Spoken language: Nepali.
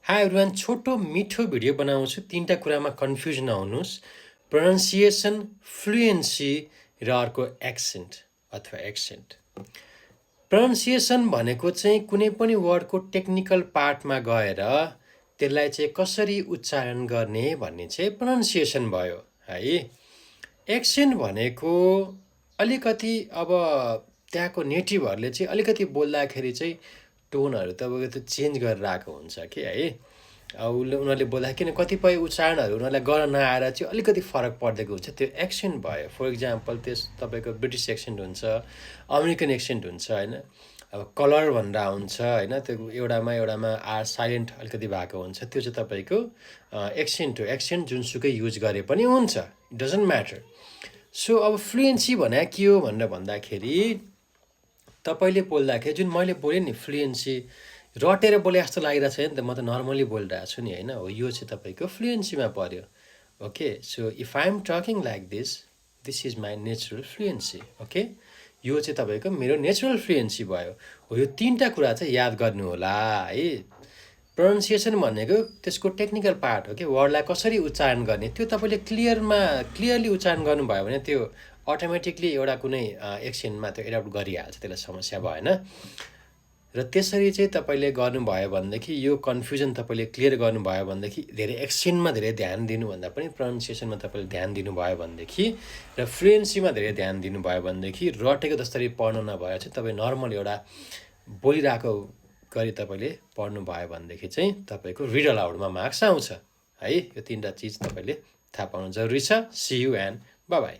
हाई एभ्रिवान, छोटो मिठो भिडियो बनाउँछु। 3टा कुरामा कन्फ्युज नहुनुहोस्। प्रोनाउन्सिएसन, फ्लुएन्सी र अर्को एक्सेन्ट अथवा एक्सेन्ट। प्रोनाउन्सिएसन भनेको चाहिँ कुनै पनि वर्डको टेक्निकल पार्टमा गएर त्यसलाई चाहिँ कसरी उच्चारण गर्ने भन्ने चाहिँ प्रोनाउन्सिएसन भयो है। एक्सेन्ट भनेको अलिकति अब त्यहाँको नेटिभहरूले चाहिँ अलिकति बोल्दाखेरि चाहिँ टोनहरू तपाईँको त्यो चेन्ज गरेर आएको हुन्छ कि है। उनीहरूले बोल्दा किन कतिपय उच्चारणहरू उनीहरूलाई गर्न नआएर चाहिँ अलिकति फरक पर्देको हुन्छ, त्यो एक्सेन्ट भयो। फर इक्जाम्पल त्यस तपाईँको ब्रिटिस एक्सेन्ट हुन्छ, अमेरिकन एक्सेन्ट हुन्छ होइन। अब कलर भनेर हुन्छ होइन, त्यो एउटामा आर साइलेन्ट अलिकति भएको हुन्छ, त्यो चाहिँ तपाईँको एक्सेन्ट हो। एक्सेन्ट जुनसुकै युज गरे पनि हुन्छ, इट डजन्ट म्याटर। सो अब फ्लुएन्सी भने के हो भनेर भन्दाखेरि तपाईँले बोल्दाखेरि जुन मैले बोलेँ नि फ्लुएन्सी रटेर बोले जस्तो लागिरहेको छ नि त, म त नर्मली बोलिरहेको छु नि होइन। हो, यो चाहिँ तपाईँको फ्लुएन्सीमा पर्यो। Okay, so if I am talking like this is my natural fluency. Okay, यो चाहिँ तपाईँको मेरो नेचुरल फ्लुएन्सी भयो। हो, यो 3टा कुरा चाहिँ याद गर्नु होला है। प्रोनाउन्सिएसन भनेको त्यसको टेक्निकल पार्ट हो कि वर्डलाई कसरी उच्चारण गर्ने, त्यो तपाईँले क्लियरली उच्चारण गर्नुभयो भने त्यो अटोमेटिकली एउटा कुनै एक्सेन्टमा त्यो एडप्ट गरिहाल्छ, त्यसलाई समस्या भएन। र त्यसरी चाहिँ तपाईँले गर्नुभयो भनेदेखि यो कन्फ्युजन तपाईँले क्लियर गर्नुभयो भनेदेखि धेरै एक्सेन्टमा धेरै ध्यान दिनुभन्दा पनि प्रोनाउन्सिएसनमा तपाईँले ध्यान दिनुभयो भनेदेखि र फ्लुएन्सीमा धेरै ध्यान दिनुभयो भनेदेखि रटेको जसरी पढ्नु नभए चाहिँ तपाईँ नर्मल एउटा बोलिरहेको गरी तपाईँले पढ्नुभयो भनेदेखि चाहिँ तपाईँको रिड अलाउडमा मार्क्स आउँछ है। यो 3टा चिज तपाईँले थाहा पाउनु जरुरी छ। See you and bye by.